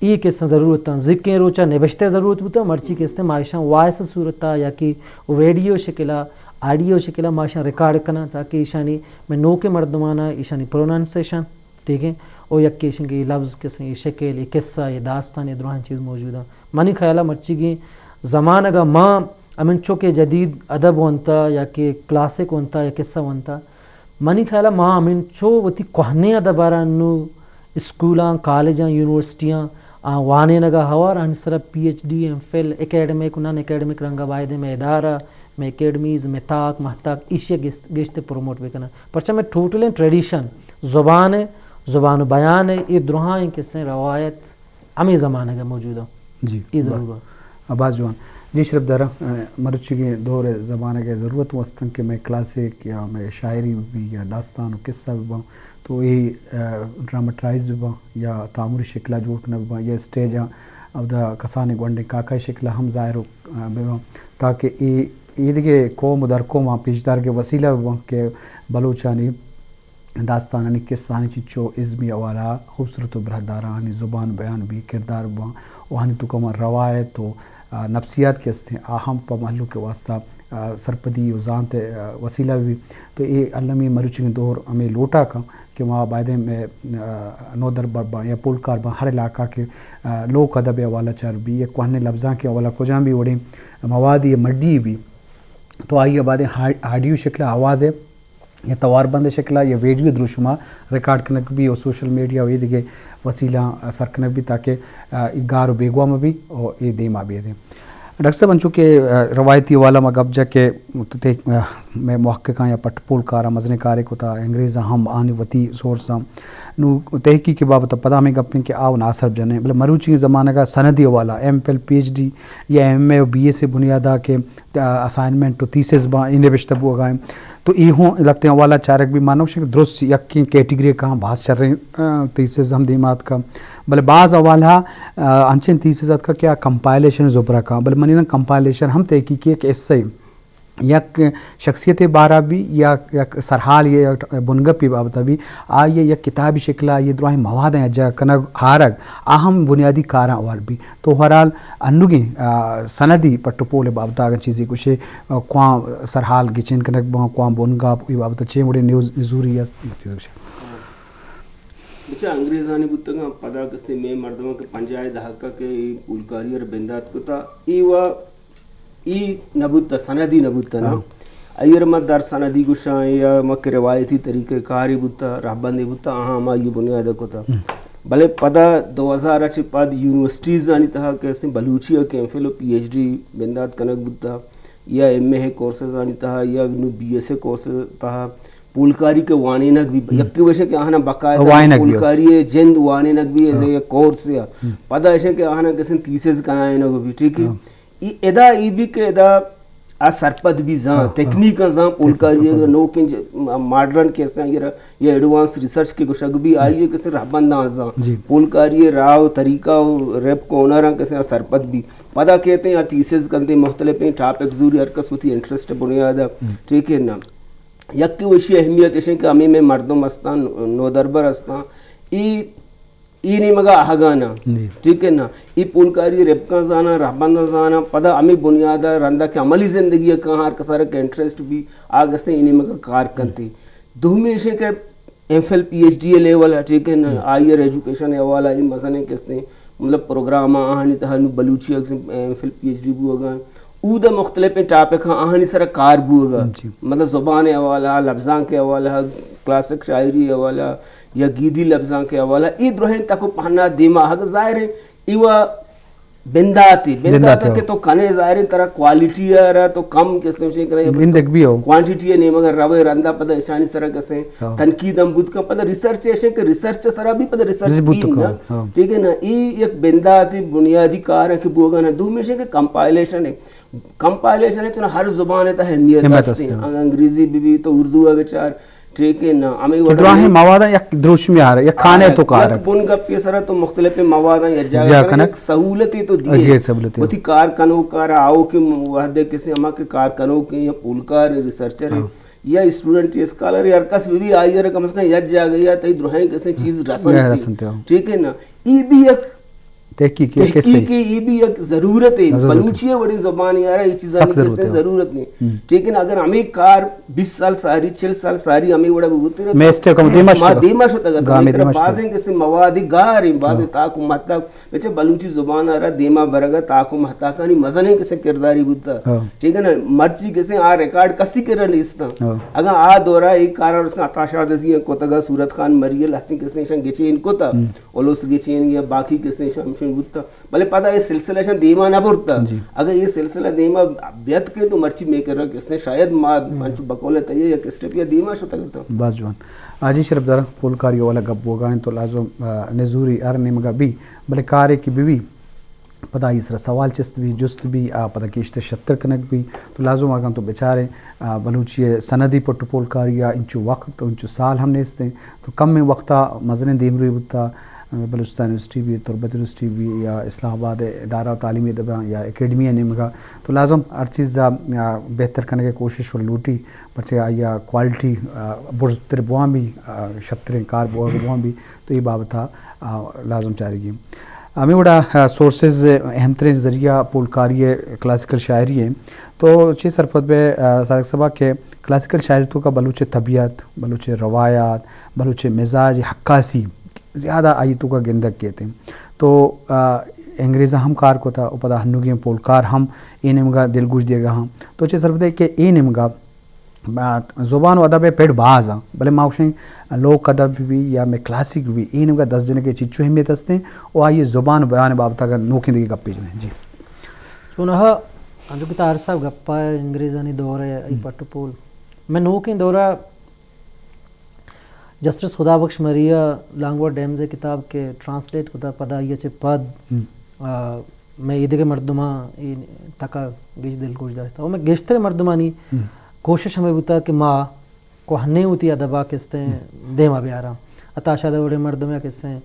یہ کستے ضرورت آں۔ زکیں روچا نبشتہ ضرورت بوتا، مرچی کستے ما ایشاں وائس صورتا یا کہ ویڈیو شکلا، آڈیو شکلا ما ایشاں ریکارڈ کناں، تاکہ ایشانی میں نوکے مردمانا ایشانی پروننسیشن ٹھیک ہے؟ او یکے ایشیں کہ اے لفظ کسیں، اے شکل، اے قصہ، اے داستان، اے دراہیں چیز موجود آں۔ منی خیال ء مرچیگیں زمانگ ء ما ہمنچو کہ جدید ادب ونتا یا کہ کلاسک ونتا یا قصہ ونتا، منی خیال ء ما ہمنچو وتی کوہنیں ادب ء را انو اسکولاں، کالجاں، یونیورسٹیاں آ وانینگ ء ہوار، آنی سرا P H D, M Phil, academic و نان اکیڈمک رنگ ء بایدیں مئے ادارہ، مئے اکیڈمیز، مئے تاک، مہتاک، ایشی ء گیشت-، گیشتر پروموٹ بکناں۔ پرچا مئے ٹوٹلیں ٹریڈیشن، زبان ء، زبان و بیان ء، اے دراہیں کسیں روایت ہمے زمانگ ء موجود آں۔ جی، اے با-، ضرور آں۔ باز جوان۔ جی شرپ دارا، ء، مروچیگیں دور ء زمانگ ء ضرورت وستن کہ مئے کلاسک یا مئے شاعری بہ بی یا داستان و قصہ بہ باں، تو اے، ء، ڈرامٹرائز بہ باں یا تامری شکل ء جوڑ کنگ بہ باں یا اسٹیج ء اودا کسانیں گونڈیں کاکائے شکل ء ہم ظاہر و، ء، بہ باں، تاکہ اے، اے دگہ قوم و در قوم آں پیشدارگ ء وسیلہ بہ باں کہ بلوچانی داستانانی قصہانی چنچو ازمی حوالہ خوبصورت و براہداراں آنی زبان بیان بی، کردار بہ باں و آنی توکا ہما روایت و، ء، نفسیات کہ استیں، آ ہم پہ مہلوک ء واسطہ، ء، سرپدی و زانت ء، ء، وسیلہ بہ بی۔ تو اے المی مروچیگیں دور ہمے لوٹا کن کہ ما بایدیں مئے، ء، نودربر باں یا پولکار باں ہر علاقہ کہ، ء، لوک ادب ء حوالہ چار بی یا کوہنیں لبزانک ء حوالہ کجام بی وڑیں موادی مڈی بی، تو آئی ء بایدیں ہا-، آڈیو شکل ء آواز ء یا توار بند شکل ء یا ویڈیو دروشم ء ریکارڈ کنگ بی و سوشل میڈیا و اے دگہ وسیلاں سر کنگ بی تاکہ، ء، اے گار و بیگواہ مہ بی و اے دیما بیدیں۔ ڈاکٹر صاحب، انچو کہ، ء، روایتی حوالہ ما گپ جا کہ تے-، ء، مئے محققاں یا پٹ پول کاراں مزنیں کارے کتا، انگریزاں ہم آنی وتی سورس آں۔ نو تحقیق بابت پدا ہمیں گپیں کہ آو ناسر جنیں، بلے مروچی زمانگ ء سندی حوالہ، M Phil, P H D یا ایم اے و بی ایس ء بنیاد ء کہ، ء، اسائنمنٹ و تھیسز باں، اے نبشتہ بوگا ایں۔ تو اے ہوں لتیں حوالہ چارگ بی مانوش کہ درست یکیں کیٹیگری کہاں باز شریں، ء، تھیسز ہم دیما اتکا۔ بلے باز حوالہ، ء، انچیں تھیسز اتکا کہ آ کمپائلیشن زبرا کہاں۔ بلے منی نا کمپائلیشن ہم تحقیقی ایک ایسے یک شخصیت بارہ بی یا یک سرحال یا بنگپی بابت بی، آئی یک کتابی شکل آئی دراہیں مواد اجا کنگ آرگ، آ ہم بنیادی کاراں حوال بی۔ تو بہرحال انوگیں، آ، سندی پٹ و پول بابت اگاں چیزی گوشے، آ، کواں سرحال گچین کنگ باں، کواں بنگاپ، ای بابت چے وڑیں نیوز نزوری است، چیز گوشے۔ بچا انگریزانی بوتگاں، پدا کستے مئے مردماں کہ پنجاہ دہکا کہ ای پولکاری ار بندات کتا، ای وا ای نبوتا، سندی نبوتا نا۔ ہاں۔ ایر ما در سندی گوشاں یا ما کہ روایتی طریقہ کاری بوتا، رہبندی بوتا، آہاں ما یہ بنیاد کتا۔ ہم۔ بلے پدا دو ہزار چہ پد یونیورسٹیز آنی تہا کہ استیں بلوچی ء کہ ایم فل و پی ایچ ڈی بندات کنگ بوتا، یا ایم اے کورسز آنی تہا یا نو بی ایس اے کورسز تہا پولکاری کے وانینگ بی، ہم۔ یکی وشے کہ آہاں باقاعدہ وانینگ بی۔ پولکاری جند وانینگ بی، ہاں۔ ایز اے کورس یا۔ ہم۔ پدا ایشے کہ آہاں کسیں تھیسز کنائینگ بی، ٹھیک ہے؟ ہاں۔ ای ادا ای بی کہ ادا آ سرپد بی زان، ہاں، ہاں۔ تکنیک زان، پولکاری تکنیک۔ نوکیں ج-، ماڈرن کسے یا، یا ایڈوانس ریسرچ کے گوشگ بی، ہم۔ آئی کسے رہبنداں زان۔ جی۔ پولکاری راہ و طریقہ و ریپ کونراں کسے سرپد بی۔ پدا کہتے ہیں، تھیسز کنتے مختلف ہیں، ٹاپک زوری ہر کس وتی انٹرسٹ بنیاد ہے۔ ہم۔ ٹھیک ہے نا؟ یک وشی اہمیت اشیں کہ ہمیں میں مردم استان، نودربر استان، ای ای نیمگا آہگانا۔ جی۔ ٹھیک ہے نا؟ ای پولکاری ربکاں زانا، رہبنداں زانا، پدا ہمیں بنیادا رندا کہ عملی زندگی کہاں ہر کسارا کہ انٹرسٹ بی، آ گستے ای نیمگا کار کنتے۔ دومی ایشیں کہ M Phil, P H D level ہے، ٹھیک ہے نا؟ ہم۔ ہائیر ایجوکیشن حوالہ ای مزنیں کستے، مطلب پروگرام آہانی تہا نو Balochi exam-, M Phil, P H D بوگا۔ اودا مختلف ٹاپک ہاں آہانی سرا کار بوگا۔ جی۔ مطلب زبان حوالہ، لبزانک حوالہ، کلاسک شاعری حوالہ، یا گیدی لبزانک حوالہ، ای درہیں تک و پہنا دیما حق ظاہر ہے، ایوا بنداتی، بنداتی بنداتی ہو۔ کہ تو کنے ظاہر ہے، ترا کوالٹی ہے را تو کم کس نے شے کرے، گندگ بھی ہو۔ کوانٹیٹی ہے نیم اگر روے رندا پدا اشانی سرا کسے ہاں۔ تنقید ہم بود کا، پدا ریسرچ ایشے کہ ریسرچ سرا بھی پدا ریسرچ ریسرچ بود بی کا، نا۔ ہاں۔ ٹھیک ہے نا، ای یک بنداتی بنیادی کار ہے کہ بوگا نا۔ دومی ایشے کہ کمپائلیشن ہے، کمپائلیشن ہے تو نا ہر زبان ہے تو اہمیت اہمیت ہستے ہستے ہیں۔ ہیں۔ انگ-، انگریزی بھی بھی تو اردو ہے بچار، ٹھیک ہے نا، ہمیں تو وڑا دراہیں بھی مواداں یک دروشمی آ رہا، یک کھانے آ، تو کار یک ہے۔ بن گپ کے سرا تو مختلف مواداں یک جگہ جا کنگ۔ کنگ۔ یک سہولت ہی تو دیے۔ جی، سہولت ہی۔ وتی کار کنو کار آؤ کے وحدے کسے ہما کے کار کنو کے یا پولکار ریسرچر ہے ہاں۔ یا اسٹوڈنٹ اسکالر ہر کس بھی بھی آئی ہے کم از کم یک جگہ یا تئی درہیں کسے چیز رسن یا تھی۔ رسن تھی، ہاں۔ ٹھیک ہے نا، ای بھی یک تحقیق، یہ کس سے؟ تحقیق ای بھی یک ضرورت ہے۔ ضرورت ہے۔ بلوچی ہے وڑی زبان یار، یہ چیزاں سخت کی ضرورت کس نے ہے۔ ضرورت نہیں۔ ہم۔ لیکن اگر ہمیں کار بیس سال ساری، چل سال ساری ہمیں وڑا بوتے نا، میں اس کے کم دیما ما شتگا۔ دیما شتگا، گامی ہمیں طرف دیما شتگا۔ بازیں کس سے مواد گار ہیں، بازیں ہاں۔ تاک و مہتاک، بچے بلوچی زبان آ رہا دیما برگا تاک و مہتاکانی مزنیں کس سے کرداری بوتا۔ ہاں۔ ٹھیک ہے نا، مرچی کس سے آ ریکارڈ کسی کرا نیستا۔ ہاں۔ اگر آ دورا ایک کار اور اس کا عطا شاد ازی کتگا، صورت خان مریل ہتیں کس سے شان گچین کتا۔ ہم۔ الس گچین یا باقی کسیں شمشین بوتا، بلے پدا اے سلسلہ شان دیما نہ برتا۔ جی۔ اگر اے سلسلہ دیما بیت کے تو مرچی میں کر رہا کسیں شاید ما ہم۔ انچو بقول تیے یا کسٹپ یا دیما شتا کرتا۔ باز جوان۔ آجی شرف دارا پولکاری والا گپ بوگا ہیں تو لازم، آ، نزوری ہر نیمگا بھی، بلے کارے کی بھی، بھی پدا ای سرا سوال چست بھی، جست بھی، آ، پدا گیشتر شتر کنگ بھی، تو لازم آگاں تو بچارے، آ، بلوچی سندی پٹ پولکاری آ انچو وقت، انچو سال ہم نیستیں۔ تو کم وقتا مزنیں دیمروی بوتا، بلوچستان یونیورسٹی بھی، تربت یونیورسٹی بھی یا اسلام آباد ادارہ و تعلیمی ادبیاں یا اکیڈمی نیمگا تو لازم ہر چیز، آ، بہتر کنگ کوشش و لوٹی، پرچہ آئی کوالٹی، آ، برزتر بوان بھی، آ، شتریں کار بوان بوان بھی، تو یہ بابت، آ، لازم چارگی۔ ہمیں وڑا، آ، سورسز اہم ترین ذریعہ پولکاری کلاسیکل شاعری ہیں۔ تو چی سرپد بے، آ، صادق صاحبہ کہ کلاسیکل شاعری تو کا بلوچ طبیعت، بلوچ روایات، بلوچ مزاج، حکاسی زیادہ آئی تو کا گندگ کیتے ہیں۔ تو، آ، انگریزاں ہم کار کو تھا، پدا ہنوگیں پولکار ہم اے نیمگا دلگوش دیگا ہاں۔ تو چی سرپد ہے کہ اے نیمگا، آ، زبان و ادب پڑ باز ہاں، بلے ما گوشیں لوک ادب بھی یا میں کلاسیک بھی، اے نیمگا دست جنگ کے چیچو اہمیت ہستے ہیں، و آئی زبان و بیان بابت اگر نوکیں دیگه گپے جنیں۔ جی۔ چونہا، انچو کہ طاہر صاحب گپا ہے، انگریزانی دور ہے، ای ہم۔ پٹ و پول۔ میں نوکیں دورا جسٹس خدا بخش مری ء لانگوا ڈیمز ء کتاب کہ ٹرانسلیٹ کتا پدا آئی ء چہ پد، ہم۔ آ، مئے ایدگہ مردماں اے تک ء گیش دلگوش داشتہ۔ و مئے گیشتر مردمانی ہم۔ کوشش ہمے بوتا کہ ما کوہنیں وتی ادب ء کستیں ہم۔ دیما بیاراں۔ عطا شاد وڑیں مردمے ء کستیں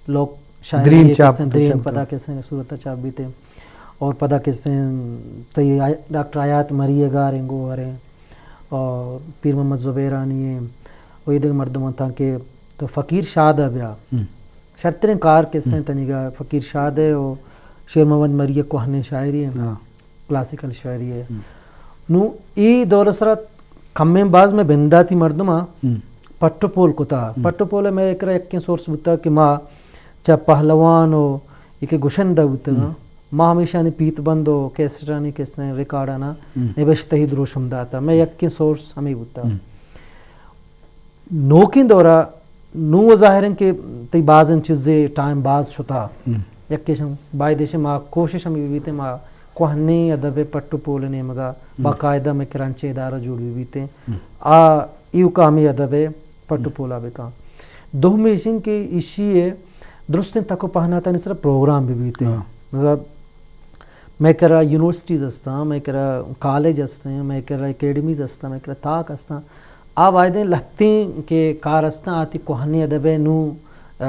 لوک شاعری دریم ء چاپ، کستیں دریم چاپ پدا تو۔ کستیں صورت ء چاپ بیتے۔ اور پدا کستیں تئی آ-، ڈاکٹر حیات مری ء گار انگو وریں۔ اور پیر محمد زبیرانی ہیں، و ایدگہ مردماں تاں کہ تو فقیر شاد ء بیا۔ ہم۔ شرتریں کار کسیں ہم۔ تنیگا فقیر شاد ہے و شیر محمد مری ء کوہنیں شاعری ہیں، ہاں۔ کلاسیکل شاعری ہے۔ ہم۔ نو ای دور سرا کمیں باز میں بنداتی مردماں ہم۔ پٹ و پول کتا۔ ہم۔ پٹ و پول میں ایک را یکیں سورس بوتا کہ ما چا پہلوان و ایک گشندہ بوتا ہم۔ ما ہمیشانی پیت بند و کیسٹانی کسیں ریکارڈانا ہم۔ نبشتہی دروشم داتا۔ میں یکیں سورس ہمیں بوتا۔ ہم۔ نوکیں دورا نوں ظاہر انت کہ تئی بازیں چیزے ٹائم باز شتا۔ ہم۔ یکے شم بایدے شم ما کوشش ہمے بہ بیتیں ما کوہنیں ادب ء پٹ و پول ء نیمگا ہم۔ باقاعدہ مئے کرانچیں ادارہ جوڑ بہ بیتیں۔ ہم۔ آ ایوکا ہمے ادب ء پٹ و ہم۔ پولا بکاں۔ دومی ایش انت کہ ایشی ء درستیں تک و پہناتانی سرا پروگرام بہ بیتیں۔ ہاں۔ مطلب مئے کرا یونیورسٹیز ہستاں، مئے کرا کالج ہستیں، مئے کرا اکیڈمیز ہستاں، مئے کرا تاک ہستاں۔ آ وائدیں لہتیں کہ کار ہستاں، آتی کوہنیں ادب ء نوں، آ،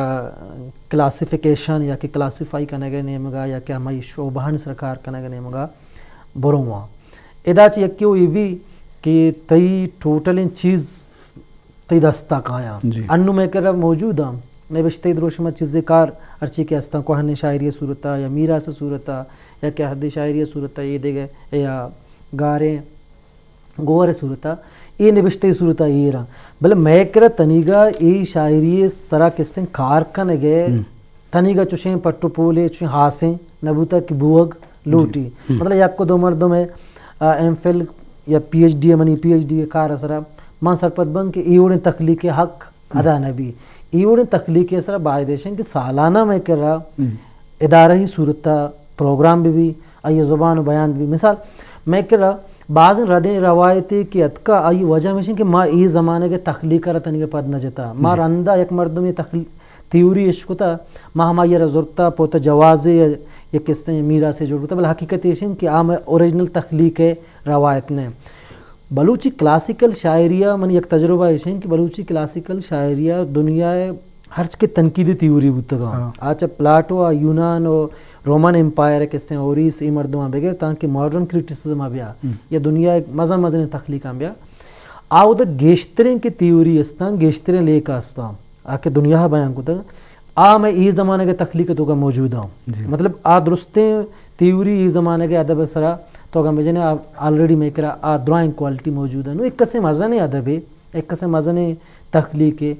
کلاسیفیکیشن یا کہ کلاسیفائی کنگ ء نیمگا یا کہ ہمائی شعبہانی سر کار کنگ ء نیمگا برواں۔ ادا چہ یکے و اے بی کہ تئی ٹوٹلیں چیز تئی دستا کایاں۔ جی۔ انو مئے کرا موجود آں۔ نبشتہ دروشم ء چیزے کار ہرچی کہ ہستاں، کوہنیں شاعری ء صورت ء یا میراث ء صورت ء یا کہ عہد شاعری ء صورت ء اے دگہ یا گاریں گوہر ء صورت ء اے نبشتہ ء صورت ء ایر آں۔ بلے مئے کرا تنیگا اے شاعری ء سرا کستیں کار کنگ ء ہم۔ تنیگا چوشیں پٹ و پولے، چوشیں ہاسیں نہ بوتگ کہ بوگ لوٹی۔ جی۔ ہم۔ مطلب یک و دو مردم ء، آ، ایم فل یا پی ایچ ڈی ء، منی پی ایچ ڈی ء کار ء سرا من سرپد بنگ کہ اے وڑیں تخلیق ء حق ہم۔ ادا نہ بی۔ اے وڑیں تخلیق ء سرا باید ایشن کہ سالانہ مئے کرا ہم۔ ادارہی صورت ء پروگرام بہ بی، آئی ء زبان و بیان بہ بی۔ مثال، مئے کرا بازیں ردیں روایتے کہ اتکا، آئی وجہ ہمیشن کہ ما اے زمانگ ء تخلیق ء را تنیگا پد نہ جتا۔ ما جی۔ رندا یک مردمے تخلیق تھیوری اش کتہ، ما ہمائی ء را زرتہ، پہ وتا جوازے یا یک کسے میراثے جوڑ کتہ، بلے حقیقت ایش انت کہ آ مئے اوریجنل تخلیق ء روایت نہ انت۔ بلوچی کلاسیکل شاعری ء منی یک تجربہ ایش انت کہ بلوچی کلاسیکل شاعری ء دنیا ء ہرچ کہ تنقیدی تھیوری بوتگ انت، ہاں۔ آ چہ پلاٹو ء یونان و رومن امپائر ء کسے، اوریس، اے مردماں بگر تانکہ ماڈرن کریٹیسزم ء بیا ہم۔ یا دنیا ء مزن مزنیں تخلیقاں بیا، آ اودا گیشتریں کہ تھیوری استاں، گیشتریں لیکہ استاں۔ آ کہ دنیا ء بیان کتگ، آ مئے اے زمانگ ء تخلیق ء توکا موجود آں۔ جی۔ مطلب، آ درستیں تھیوری اے زمانگ ء ادب ء سرا تو اگاں بجنے، آ آلریڈی مئے کرا آ درائیں کوالٹی موجود آں۔ نوں یک کسے مزنیں ادبے، یک کسے مزنیں تخلیقے،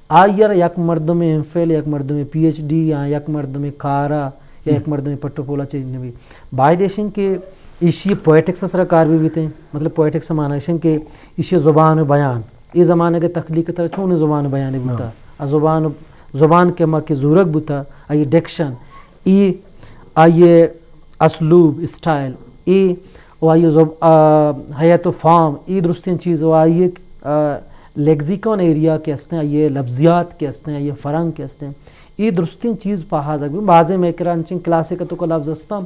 آئی ء را یک مردمے ایم فل، یک مردمے پی ایچ ڈی، یا یک مردمے کارا، یا یک مردمے پٹ و پولا چہ نبی۔ باید ایشن کہ ایشی پوئٹکس ء سرا کار بہ بیتیں۔ مطلب، پوئٹکس ء معنی ایشن کہ ایشی زبان و بیان، اے زمانگ ء تخلیق ء ترا چونیں زبان و بیانے بوتا؟ ہاں۔ آ زبان، زبان کہ ما کہ زورگ بوتا، آئی ڈکشن، اے آئی اسلوب، اسٹائل، اے و آئی زب-، آ، ہیئت و فارم، اے درستیں چیز و آئی، آ، لیگزیکون ایریا کہ استیں، آئی لفظیات کہ استیں، آئی فرہنگ کہ استیں، اے درستیں چیز پہازگ بی۔ بازیں مئے کرا انچیں کلاسیک ء توکا لفظ استاں،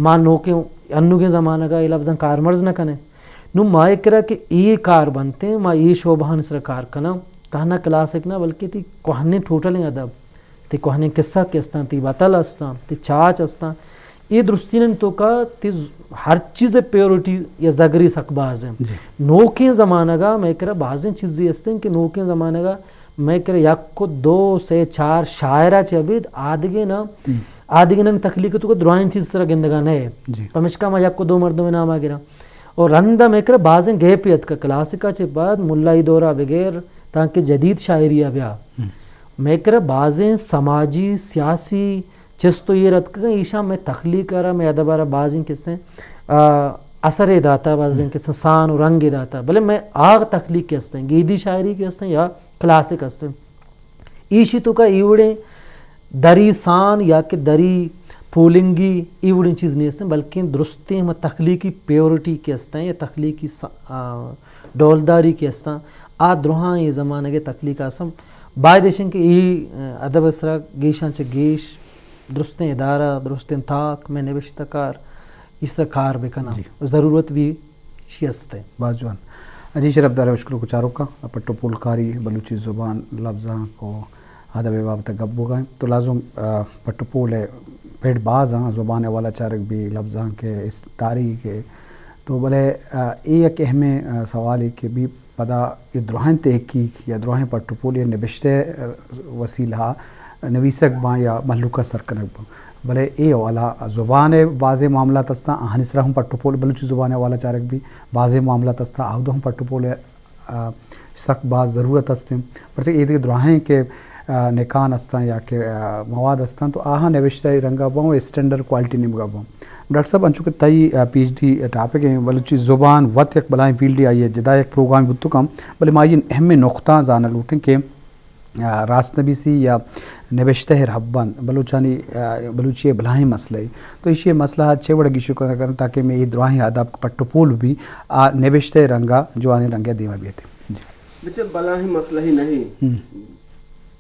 ما نوکیں انوگیں زمانگ ء اے لفظاں کارمرز نہ کنیں۔ نوں ما اے کرا کہ اے کار بنتیں، ما اے شعبہانی سرا کار کناں، تہنا کلاسک نہ بلکہ تئی کوہنیں ٹوٹلیں ادب، تئی کوہنیں قصہ کہ استاں، تئی بتل استاں، تئی چاچ استاں، اے درستینانی توکا تئی ز-، ہر چیز پیورٹی یا زگری سک باز ہیں۔ جی۔ نوکیں زمانگا مئے کرا بازیں چیزے استیں کہ نوکیں زمانگا مئے کرا یک و دو، سے، چار شاعرا چہ ابید آدگہ نہ، ہم۔ آدگہ نہ تخلیق توکا درائیں چیز سرا گندگا نہ ہے۔ جی۔ پمشکا ما یک و دو مردم ناما گراں۔ اور رندا مئے کرا بازیں گیپے اتکا، کلاسیکا چہ بعد ملائی دورا بغیر تانکہ جدید شاعری آ بیا۔ ہم۔ مئے کرا بازیں سماجی، سیاسی چست و ایر اتکگاں، ایشاں مئے تخلیق ء را، مئے ادب ء را بازیں کسیں، آ، اثرے داتا، بازیں ہم۔ کسیں سان و رنگے داتا۔ بلے مئے آ تخلیق کہ استیں، گیدی شاعری کہ استیں یا کلاسک استیں، ایشی توکا اے وڑیں دری سان یا کہ دری پولنگی اے وڑیں چیز نیستیں، بلکیں درستیں ہما تخلیقی پیورٹی کہ استیں یا تخلیقی سا-، آ، ڈولداری کہ استاں، آ درہاں اے زمانگ ء تخلیق آسم باید ایشن کہ اے ادب ء سرا گیشاں چہ گیش درستیں ادارہ، درستیں تاک، مئے نبشتہ کار ایسا کار بکناں۔ جی۔ ضرورت بھی شی است ہے۔ باز جوان۔ جی شرف دار، مشکل کو چاروکا، پٹ و پولکاری، بلوچی زبان، لبزانک و ادب ء بابت ء گپ بوگا انت۔ تو لازم، آ، پٹ و پول ء پڑ باز آں، زبان ء حوالہ چارگ بی، لبزانک ء، اس-، تاریخ ء۔ تو بلے، آ، اے یک اہمیں، آ، سوالے کہ بی پدا اے دراہیں تحقیق یا دراہیں پٹ و پول یا نبشتہ ء وسیلہ ء نویسگ باں یا مہلوک ء سر کنگ باں۔ بلے اے حوالہ زبان ء بازیں معاملات استاں، آہانی سرا ہم پٹ و پول، بلوچی زبان ء حوالہ چارگ بی، بازیں معاملات استاں، آہودہ ہم پٹ و پول ء آ، سک باز ضرورت است انت۔ پرچہ اے دگہ دراہیں کہ، آ، نکان استاں یا کہ، آ، مواد استاں تو آہاں نوشتہ ء رنگا باں و اسٹینڈرڈ کوالٹی نیمگا باں۔ ڈاکٹر صاحب، انچو کہ تئی، آ، پی ایچ ڈی ٹاپک ہیں، بلوچی زبان وت یک بلاہیں فیلڈے، آئی ء جدا یک پروگرام بوت کن، بلے ما آئی اہمیں نقطہ زانہ لوٹیں کہ، آ، راست نبیسی یا نبشتہ ء رھبند بلوچانی، آ، بلوچی ء بلاہیں مسئلہ ء۔ تو ایشی ء مسئلہ ء چے وڑ ء گیشی کنگ ء کنت تاکہ مئے اے دراہیں آداب پٹ ء پول بی، آ نبشتہ ء رنگ ء جوانیں رنگ ء دیما بیت۔ جی۔ بچہ بلاہیں مسئلہ ہی نہیں۔ ہم۔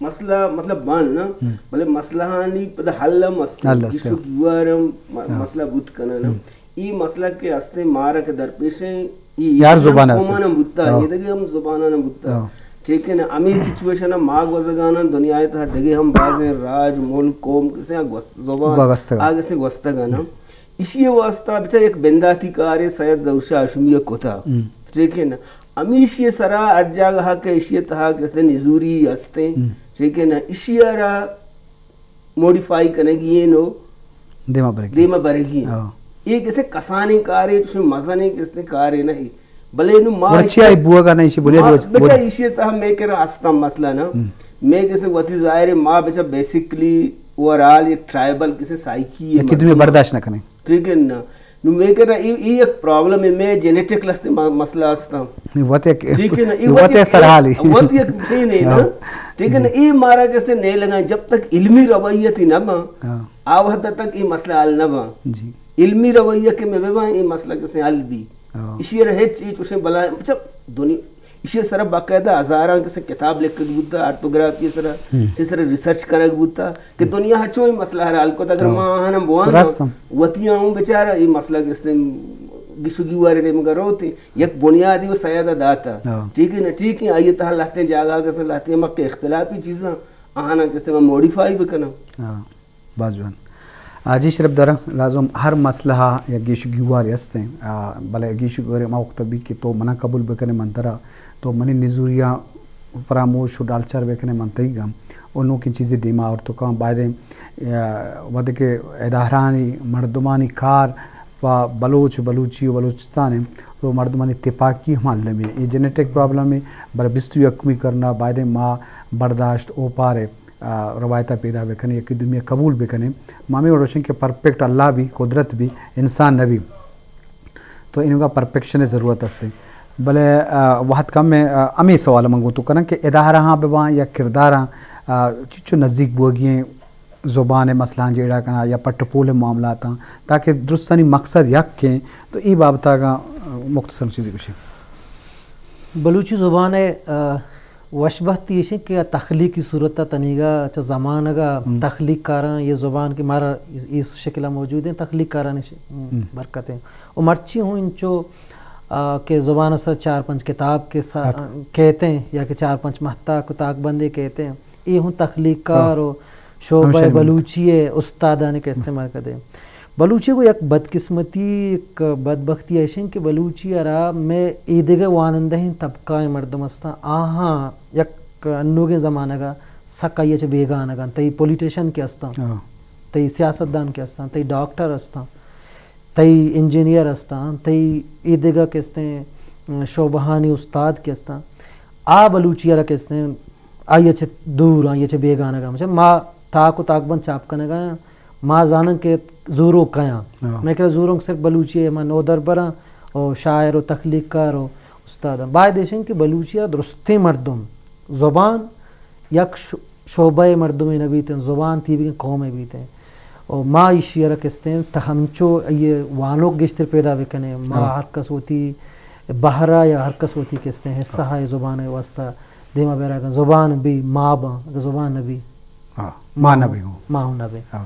مسئلہ مطلب بان نا، ہم۔ بلے مسئلہ آنی پدا حل ہم است، حل است، گیش و ہاں۔ گیوار ہم م-، ہاں۔ مسئلہ بوت کنن۔ ہم۔ ای مسئلہ کہ استیں مارا کہ درپیش ہیں، ای یار زبان است۔ قومان ہم بوتا، ہاں۔ یہ دگہ ہم زبانان ہم بوتا۔ ہاں۔ ٹھیک ہے نا، ہمیں سچویشن ہم ما گوزگانن، دنیا تہا دگہ ہم بازیں راج، ملک، قوم کسے آ گوست-، زبان گوستگا۔ آ گسے گوستگا نا۔ ہم۔ اشی واسطہ بچا یک بنداتی کارے سید ظہور شاہ ہاشمی ء کتا۔ ہم۔ ٹھیک ہے نا؟ ہمیشی سرا ہر جاگہ کہ اشی تہا کسے نزوری ہستیں۔ ہم۔ ٹھیک ہے نا؟ اشی را موڈیفائی کنگی ہے نو دیما برگی۔ دیما برگی ہے۔ ہاں۔ یہ کسے کسانیں کارے، چوشیں مزنیں کسے کارے نہیں۔ بلے نو ما ورچی اشی آئی بوگا نہیں، اشی بنیاد ما وچ-، بچا بنیاد۔ اشی تہا میں کرا ہستم مسئلہ نا۔ ہم۔ میں کسے وتی ظاہر ہے ما بچا بیسیکلی اوورآل یک ٹرائبل کسے سائیکی ہے یکی دومی مردم۔ برداشت نہ کنے۔ ٹھیک ہے نا؟ نو میں کرا ای، ای یک پرابلم ہے، میں جینیٹک لستے م-، مسئلہ ہستا۔ نہیں، وت یک، ٹھیک ہے نا؟ ای وت وت یک، یک سرحالی۔ وت یک چیز نہیں نا؟ ہاں۔ ٹھیک ہے نا؟ جی۔ ای مارا کسے نہیں لگا، جب تک علمی رویہ تھی نہ با، ہاں۔ آ وقت تک ای مسئلہ حل نہ با۔ جی۔ علمی رویہ کہ میں ببا، ای مسئلہ کسے حل بھی۔ ہاں۔ اشی را ہچ ای چوشیں بلا، اچھا، دنیا، اشی سرا باقاعدہ ہزاراں کسے کتاب لکھگ بوتا، آرتوگرافی سرا، ہم۔ اشی سرا ریسرچ کنگ بوتا کہ ہم۔ دنیا ہچو ای مسئلہ را حل کتا، اگر ہاں۔ ما آہاں بوان راست ہم۔ وتی آؤں بیچارہ ای مسئلہ کسے گیش و گیوارے نیمگا روتے، یک بنیادی و سیادہ داتا۔ ہاں۔ ٹھیک ہے نا؟ ٹھیک ہے، آئیے تہا لہتیں جاگہ کسے لہتیں مکہ اختلافی چیزاں آہاں کسے ما موڈیفائی بکناں۔ ہاں۔ باز جوان۔ آ، جی شرپ دارا، لازم ہر مسئلہ یا گیش گیوارے ہستیں۔ آ، بلے گیش گیوارے ما وقت بھی کہ تو منا قبول بکنے من ترا، تو منی نزوریاں فراموش و ڈالچار بکنے من تئی گم۔ و نوکیں چیزے دیما اور تو کان بایدیں، آ، وھدے کہ ادارہانی مردمانی کار پہ بلوچ، بلوچی و بلوچستان ء، تو مردمانی تپاکی ہم المی۔ اے جینیٹک پرابلم ء، بلے بیست و یکمی کرنا بایدیں ما برداشت اوپار ء آ، روایت ء پیدا بکنیں، یکے دومی ء قبول بکنیں۔ ما ہمے وڑ گوشیں کہ پرفیکٹ اللہ بھی، قدرت بھی، انسان نہ بھی۔ تو اینگا پرفیکشن ء ضرورت است۔ بلے، آ، وہد کم ء، آ، ہمے سوال من گوں تو کناں کہ ادارہاں بباں یا کرداراں، آ، چچو نزیک بوگی ہیں زبان ء مسئلہ جیڑا کنا یا پٹ پول ء معاملاتاں، تاکہ درستانی مقصد یک ہیں۔ تو ای بابت اگاں، آ، مختصر چیزی گوشیں۔ بلوچی زبان ء، آ، وش بختی ایش انت کہ آ تخلیقی صورت ء تنیگا چہ زمانگ ء ہم۔ تخلیق کاراں، یہ زبان کہ مارا اس، اس شکل ء موجود ہیں، تخلیق کارانی ش-، ہم۔ برکت ہیں۔ و مرچی ہوں انچو، آ، کہ زبان ء سر چار پنچ کتاب کے سا-، ات۔ کہتے ہیں یا کہ چار پنچ مہتا کو تاک بندے کہتے ہیں، یہ ہوں تخلیق کار ہاں۔ و شعبہ ہمشانی بلوچی ء استادانی کہ استعمال کردے۔ بلوچی کو یک بدقسمتی، یک بدبختی ایش انت کہ بلوچی ء را مئے ایدگہ وانندہیں طبقہ ء مردم استاں، آہاں یک انوگیں زمانگ ء سک آئی ء چہ بیگانگ انت۔ تئی پولیٹیشن کہ استاں، ہاں۔ تئی سیاستدان کہ استاں، تئی ڈاکٹر استاں، تئی انجینئر استاں، تئی ایدگہ کہ استیں شعبہانی استاد کہ استاں، آ بلوچی ء را کہ استیں آئی ء چہ دور، آئی ء چہ بیگانگ ء۔ ما تاک و تاکبند چاپ کنگ ء آں، ما زاناں کہ زوروک کئے آں۔ ہاں۔ مئے کرا زوروک صرف بلوچی ء، ما نودربر آں و شاعر و تخلیق کار و استاد آں۔ باید ایش انت کہ بلوچی ء درستیں مردم زبان یک ش-، شعبہ ء مردمے نہ بیت انت، زبان تیوگیں قومے بیت انت۔ و ما ایشی ء را کہ استیں تہ ہمینچو آئی ء وانوک گیشتر پیدا بکنیں۔ ما ہاں۔ ہر کس وتی بہر ء یا ہر کس وتی کہ استیں حصہ ہاں۔ ء زبان ء واسطہ دیما بیرا اگاں زبان بی ما باں، اگاں زبان نہ بی ہاں، ما نہ بی ہوں۔ ما ہوں نہ بی۔ ہاں۔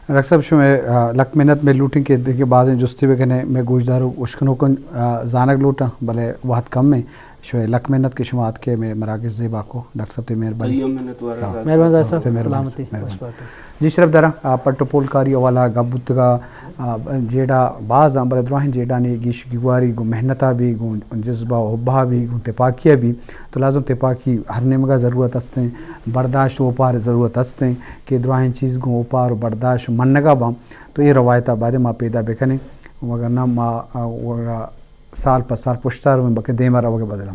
ڈاکٹر صاحب، شمئے، آ، لک منت۔ مئے لوٹیں کہ دگہ بازیں جستے بکنیں، مئے گوشداروک اشکنوکاں، آ، زانگ لوٹاں، بلے وہد کم ایں۔ شمئے لک منت کہ شما اتکے مئے مراگش زیبا کو۔ ڈاکٹر صاحب، تئی مہربانی۔ تئی ہم منت وار آں۔ ہاں۔ مہربانی ظاہر صاحب، تئی مہربانی۔ سلامتی، مہربانی۔ خوش بات۔ جی شرپ داراں، آ، پٹ و پولکاری حوالہ گپ بوتگا، آ، جیڑہ باز آں، بلے دراہیں جیڑھانی گیش گیواری گوں محنتا بی، گوں جذبہ و حبا بی، گوں تپاکیا بی۔ تو لازم تپاکی ہر نیمگا ضرورت استیں، برداشت و اوپار ضرورت استیں کہ دراہیں چیز گوں اوپار و برداشت و منگا باں، تو اے روایتا بایدیں ما پیدا بکنیں، وگرنہ ما، آ، وگا سال پہ سال پشتا رویں، بلکہ دیما روگا بدلاں۔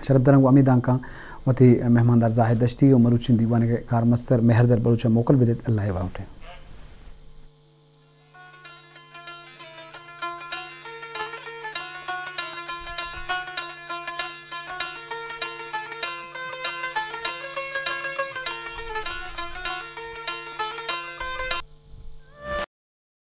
شرپ داراں گوں ہمے دانکاں وتی مہماندار زاہد دشتی و مروچیں دیوانگے کارمستر مہردل بلوچا موکل بدیت۔ اللہ ء باہوٹیں۔